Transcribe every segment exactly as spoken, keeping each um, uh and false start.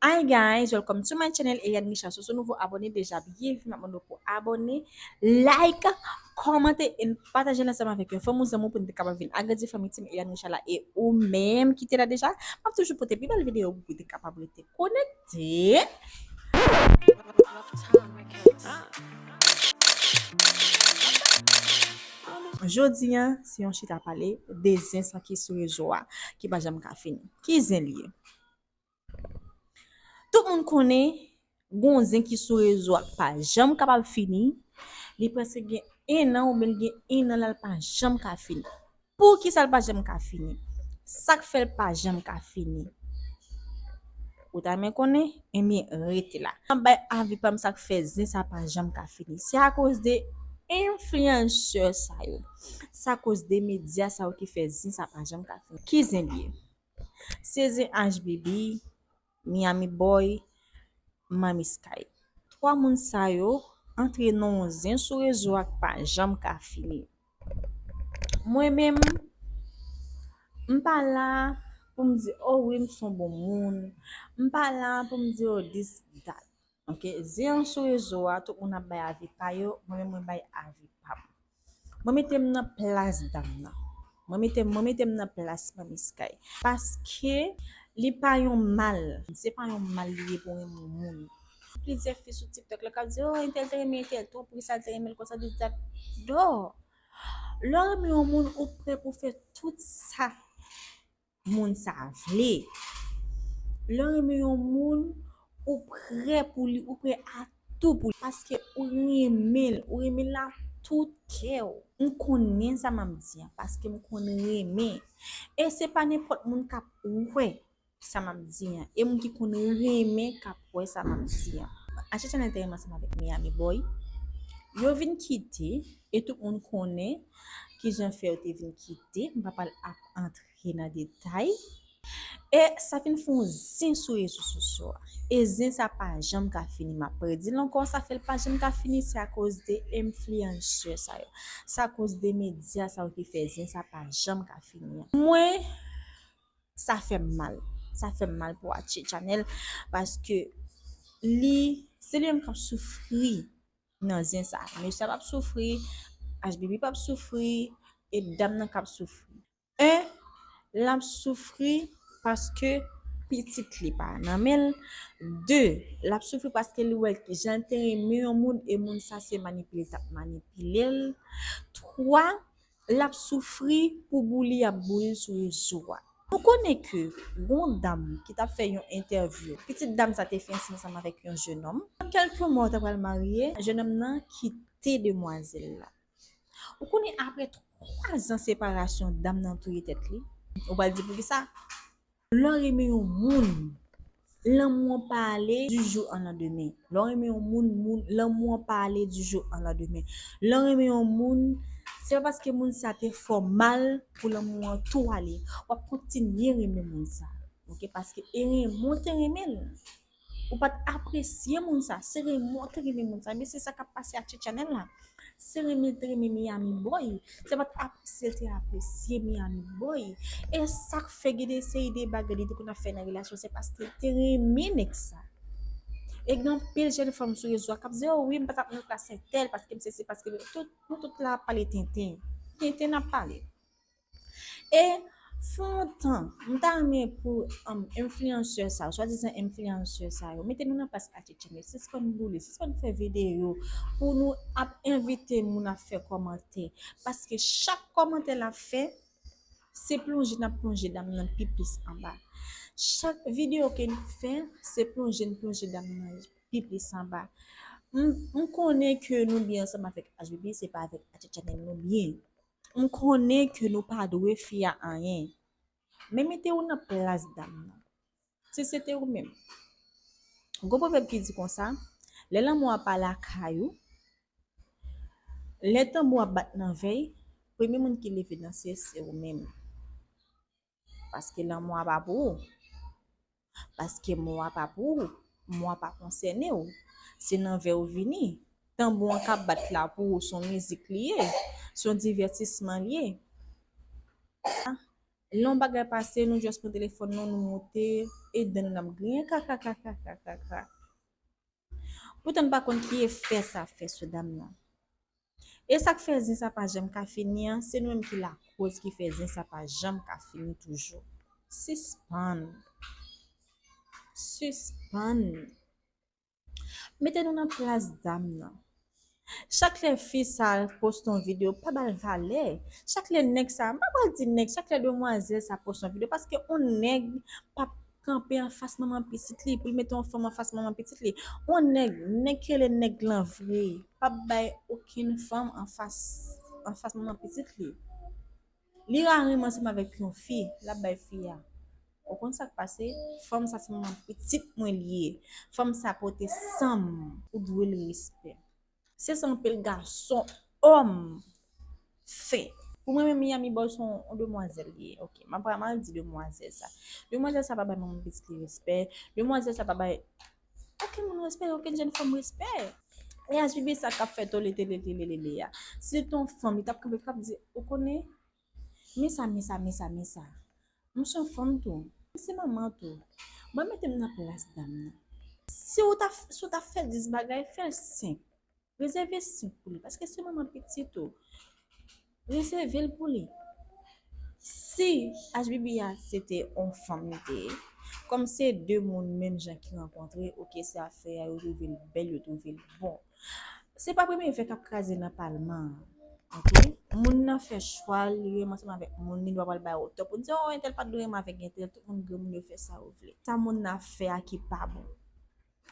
Hi guys, welcome to my channel, Eliane Richard. Si w se nouvo abòne, deja byenvini, m ap mande w pou abòne, like, kòmante, e pataje l ansanm avèk yon fanmi ou zanmi w pou n te kapab vin agrandi fanmi Team Eliane Richard la. E ou menm ki te la deja, m ap toujou pote pi bèl videyo pou w te kapab rete konekte. Jodi a, se yon chita pale de zen sa ki sou rezo a, ki pa janm ka fini. Ki zen li ye? Tout moun konnen gon zen ki sou rezo a k pa janm kapab fini. Li prèske gen ennan oubyen l gen ennan la l pa janm ka fini. Poukisa l pa janm ka fini? Sa k fè l pa janm ka fini? Ou ta renmen konnen? Ebyen, rete la. M ap bay avi pa m sa k fè zen sa pa janm ka fini. Se akoz de enfliyansè sa yo. Se akoz de medya sa yo ki fè zen sa pa janm ka fini. Ki zen li ye? Se zen H B B, Miami Boy, Manmi Sky. Twa moun sa yo antre nan yon zen sou rezo a k pa janm ka fini. Mwen menm, m pa la pou m di, "Oh wi, m se yon bon moun." M pa la pou m di, "Oh, this, that." Ok, zen an sou rezo a, tout moun ap bay avi pa yo, mwen menm mwen bay avi pa m. Mwen mete m nan plas dam nan. Mwen mete, mwen mete m nan plas Manmi Sky. Paske li pa yon mal. Se pa yon mal li ye pou renmen yon moun. Plizyè fi sou TikTok la k ap di, "Oh, entèl te renmen entèl twòp, poukisa l te renmen l konsa, this, that." Do. Lè w renmen yon moun, ou prè pou fè tout sa moun sa vle. Lè w renmen yon moun, ou prè pou li, ou prè a tou pou li. Paske ou renmen l, ou renmen l a tout kè w. M konnen sa m ap di an, paske m konn renmen. E se pa nenpòt moun k ap wè sa m ap di an. E moun ki konn renmen k ap wè sa m ap di an. Achte chanèl te renmen ansanm avèk Miami Boy. Yo vin kite, e tout moun konnen kijan fè yo te vin kite. M pa pral ap antre nan detay. E sa vin fè yon zen sou rezo sosyo a. E zen sa pa janm ka fini. M ap redi l ankò, sa fè l pa janm ka fini, se akoz de enfliyansè sa yo. Se akoz de medya sa yo ki fè zen sa pa janm ka fini. Mwen, sa fè m mal. Sa fè m mal pou Atche Channel, paske li, se li menm k ap soufri nan zen sa. Mesye a p ap soufri, H B B p ap soufri, e dam nan k ap soufri. En, l ap soufri paske pitit li pa nan men l. De, l ap soufri paske li wè jan l te renmen yon moun e moun sa se manipile l t ap manipile l. Twa, l ap soufri pou bouli y ap bouli l sou rezo a. Nou konnen ke gon dam ki t ap fè yon entèvyou, pitit dam sa te fè ansanm avèk yon jenòm. Nan kèlke mwa, yo ta pral marye, jenòm nan kite demwazèl la. Ou konnen apre twa zan separasyon, dam nan touye tèt li. Ou pral di poukisa? Lè w renmen yon moun, lanmou an pa ale du jour au lendemain. Lè w renmen yon moun, moun, lanmou an pa ale du jour au lendemain. Lè w renmen yon moun, se pa paske moun sa te fè w mal pou lanmou an tou ale. W ap kontinye renmen moun sa. Ok, paske e renmen w te renmen l. Ou pa t apresye moun sa, se renmen w te renmen moun sa. Men se sa k ap pase ak Atche Channel la. Se renmen l te renmen Miami Boy. Se pa t apresye l te apresye Miami Boy. E sa k fè gen de seri de bagay li te konn ap fè nan relasyon, se paske l te renmen nèg sa. E gen anpil jèn fanm sou rezo a k ap di, "Oh wi, m pa t ap nan plas entèl, paske m sesi, paske m," tout, nou tout la ap pale tenten. Tenten n ap pale. E fè yon tan, m ta renmen pou, um, enfliyansè sa yo, swadizan enfliyansè sa yo, mete nou nan plas Atche Channel, sispann boule, sispann fè videyo pou nou ap envite moun ap fè kòmantè. Paske chak kòmantè l ap fè, se plonje n ap plonje dam nan pi plis anba. Chak videyo ke n fè, se plonje n plonje dam nan pi plis anba. M, m konnen ke nou byen ansanm avèk H B B, se pa avèk Atche Channel nou byen. M konnen ke nou pa dwe fi a anyen. Men mete w nan plas dam nan. Si se te ou menm. Gon pwovèb ki di konsa, lè lanmou a pa lakay ou, lè tanbou ap bat nan vèy, premye moun ki leve danse, se ou menm. Paske lanmou a pa pou ou. Paske mo a pa pou ou, mo a pa konsène w. Se nan vèy ou vini. Tanbou an k ap bat la pou ou, se yon mizik li ye, se yon divètisman li ye. Lè yon bagay pase, nou just pran telefòn nou, nou moute, e dan nou n ap griyen kaka kaka kaka kaka. Poutan n pa konn ki efè sa fè sou dam nan. E sa k fè zen sa pa janm ka fini an, se nou menm ki lakoz ki fè zen sa pa janm ka fini toujou. Sispann. Sispann. Mete nou nan plas dam nan. Chak lè fi sa poste yon videyo, pa ba l valè. Chak lè nèg sa, m pa pral di nèg, chak lè demwazèl sa poste yon videyo, paske yon nèg p ap kanpe anfas manman pitit li, pou l mete yon fanm anfas manman pitit li. Yon nèg, nèg ki rele nèg lan vre, p ap bay okenn fanm anfas, anfas manman pitit li. Li ra renmen ansanm avèk yon fi, l ap bay fi a. Ou konn sa k pase? Fanm sa se manman pitit mwen li ye. Fanm sa pote san m, ou dwe l respè. Se sa anpil gason, òm, fè. Pou mwen menm, Miami Boy se yon, yon demwazèl li ye. Ok, m ap, m ap di demwazèl sa. Demwazèl sa pa bay manman pitit li respè. Demwazèl sa pa bay okenn moun respè, okenn jèn fanm respè. E H B B sa k ap fè tole tele tele lele a. Si l te yon fanm, li t ap kanpe, li t ap di, ou konnen, men sa, men sa, men sa, men sa. M se yon fanm tou. M se manman tou. Bon, mete m nan plas dam nan. Si w ta, si w ta fè dis bagay, fè l senk. Rezève senk pou li, paske se manman pitit ou. Rezève l pou li. Si H B B a se te yon fanm li te ye, kòm se de moun menm jan ki rankontre, ok, se afè a, yo twouve l bèl, yo twouve l bon. Se pa premye vè k ap kraze nan palman an, ok? Moun nan fè chwa l, li renmen ansanm avèk moun, li dwa pral bay otò pou n di, oh, entèl pa t dwe renmen avèk entèl, tout moun granmoun yo fè sa yo vle. Sa moun nan ap fè a ki pa bon.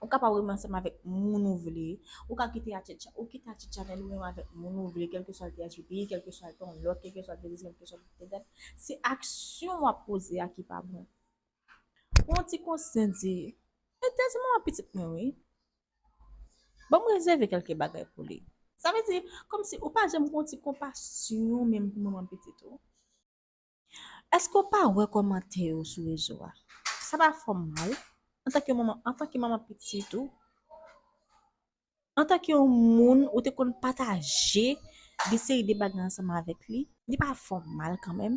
Ou kapab renmen ansanm avèk moun ou vle. Ou ka kite atitcha, ou kite atitcha, men ou renmen avèk moun ou vle, kèlkeswa l te H B B, kèlkeswa l te yon lòt, kèlkeswa l te dis, kèlkeswa l te dat. Se aksyon w ap poze a ki pa bon. Pran ti konsyans di, entèl se manman pitit mwen, wi. Ban m rezève kèlke bagay pou li. Sa vle di, kòmsi ou pa janm gen yon ti konpasyon menm pou manman pitit ou. Èske w pa wè kòmantè yo sou rezo a? Sa pa fè w mal? Antanke manman, antanke manman pitit ou, antanke yon moun ou te konn pataje de seri de bagay ansanm avèk li, li pa fè w mal kanmenm?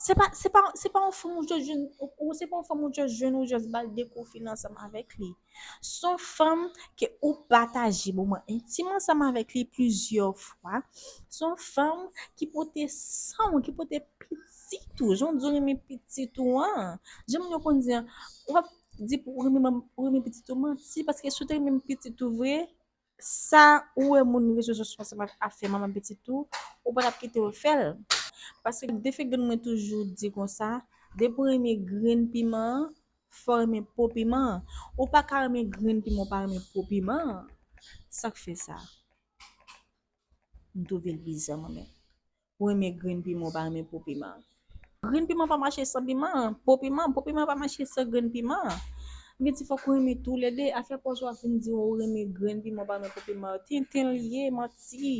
Se pa, se pa, se pa yon fanm ou just jwenn, ou, ou, se pa yon fanm ou just jwenn, ou just ba l de kou fil ansanm avèk li. Se yon fanm ke ou pataje moman entim ansanm avèk li plizyè fwa. Se yon fanm ki pote san w, ki pote pitit ou. Jan w di w renmen pitit ou an. Jan moun yo konn di an, ou p ap di pou ou renmen manm-, ou renmen pitit ou, manti, paske si w te renmen pitit ou vre, sa ou wè moun rezo sosyo ansanm ap fè manman pitit ou, ou pa t ap kite yo fè l. Paske defen grann mwen toujou di konsa, depi w renmen grenn piman an, fò w renmen po piman an. Ou pa ka renmen grenn piman, ou pa renmen po piman an. Sa k fè sa? M twouve l bizè mwen menm. Ou renmen grenn piman, ou pa renmen po piman. Grenn piman pa mache san piman, po piman, po piman pa mache san grenn piman. Vin di fòk ou renmen toulède, afè pòz w ap vin di ou renmen grenn piman, ou pa renmen po piman. Tenten l ye, manti.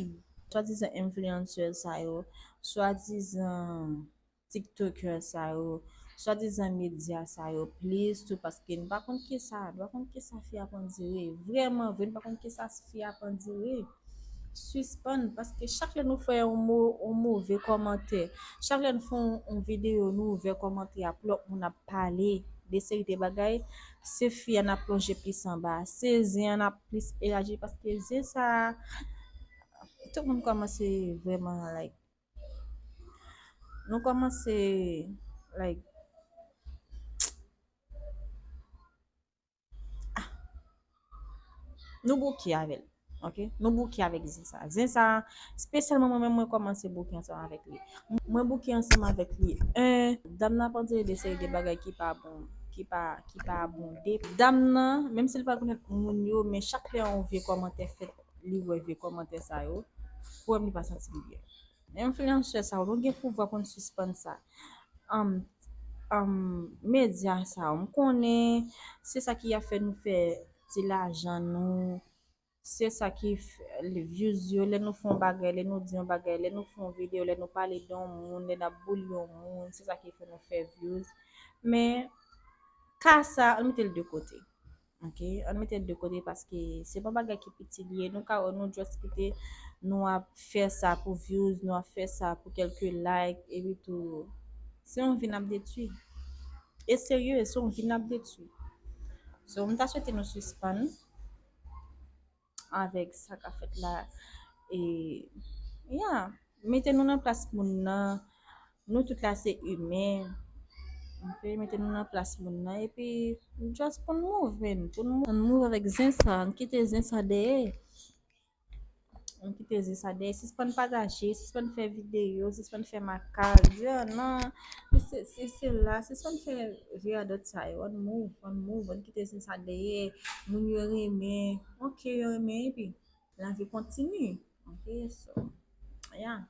Swadizan influencer sa yo, swadizan TikToker sa yo, swadizan medya sa yo, please tou, paske n pa konn kisa, n pa konn kisa fi ap andire. Vrèman vre, n pa konn kisa fi ap andire. Sispann, paske chak lè nou fè yon mo-, yon move kòmantè, chak lè n fè yon, yon videyo, nou ouvè kòmantè a pou lòt moun ap pale de seri de bagay, se fi a n ap plonje plis anba, se zen an ap plis elaji, paske zen sa, tout moun kòmanse vrèman, like, nou kòmanse, like, ah, nou bouke avè l, ok? Nou bouke avèk zen sa. Zen sa, espesyalman mwen menm, mwen kòmanse bouke ansanm avèk li. Mwen bouke ansanm avèk li. En, dam nan ap andire de seri de bagay ki pa bon, ki pa, ki pa bon. De, dam nan, menm si l pa konèt moun yo, men chak lè yon vye kòmantè fèt, li wè vye kòmantè sa yo, pou wè m li pa santi l byen. Enfliyansè sa yo, nou gen pouvwa pou n sispann sa. Anm, anm, medya sa yo, m konnen se sa ki ap fè nou fè ti lajan nou. Se sa ki f-, views yo, lè nou fè yon bagay, lè nou di yon bagay, lè nou fè yon videyo, lè nou pale de yon moun, lè n ap boule yon moun, se sa ki fè nou fè views. Men, ka sa, ann mete l de kote. Ok, ann mete l de kote paske se pa yon bagay ki piti li ye. Nou ka wè nou just kite, nou ap fè sa pou views, nou ap fè sa pou kèlke like, epi tou, se yon vi n ap detwi. E serye, se yon vi n ap detwi. So, m ta swete nou sispann avèk sa k ap fèt la. E, ya, mete nou nan plas moun nan. Nou tout la se imen. Ok, mete nou nan plas moun nan. Epi, just pou n move, man. Pou n move, pou n move avèk zen sa. Ann kite zen sa dèyè. Ann kite zen sa dèyè. Sispann pataje, sispann fè videyo, sispann fè makak. Di, "Ah, non, se, se, se la." Sispann fè viradòt sa yo. Ann move, ann move, ann kite zen sa dèyè. Moun yo renmen. Ok, yo renmen, epi lavi kontinye. Ok, so, ya.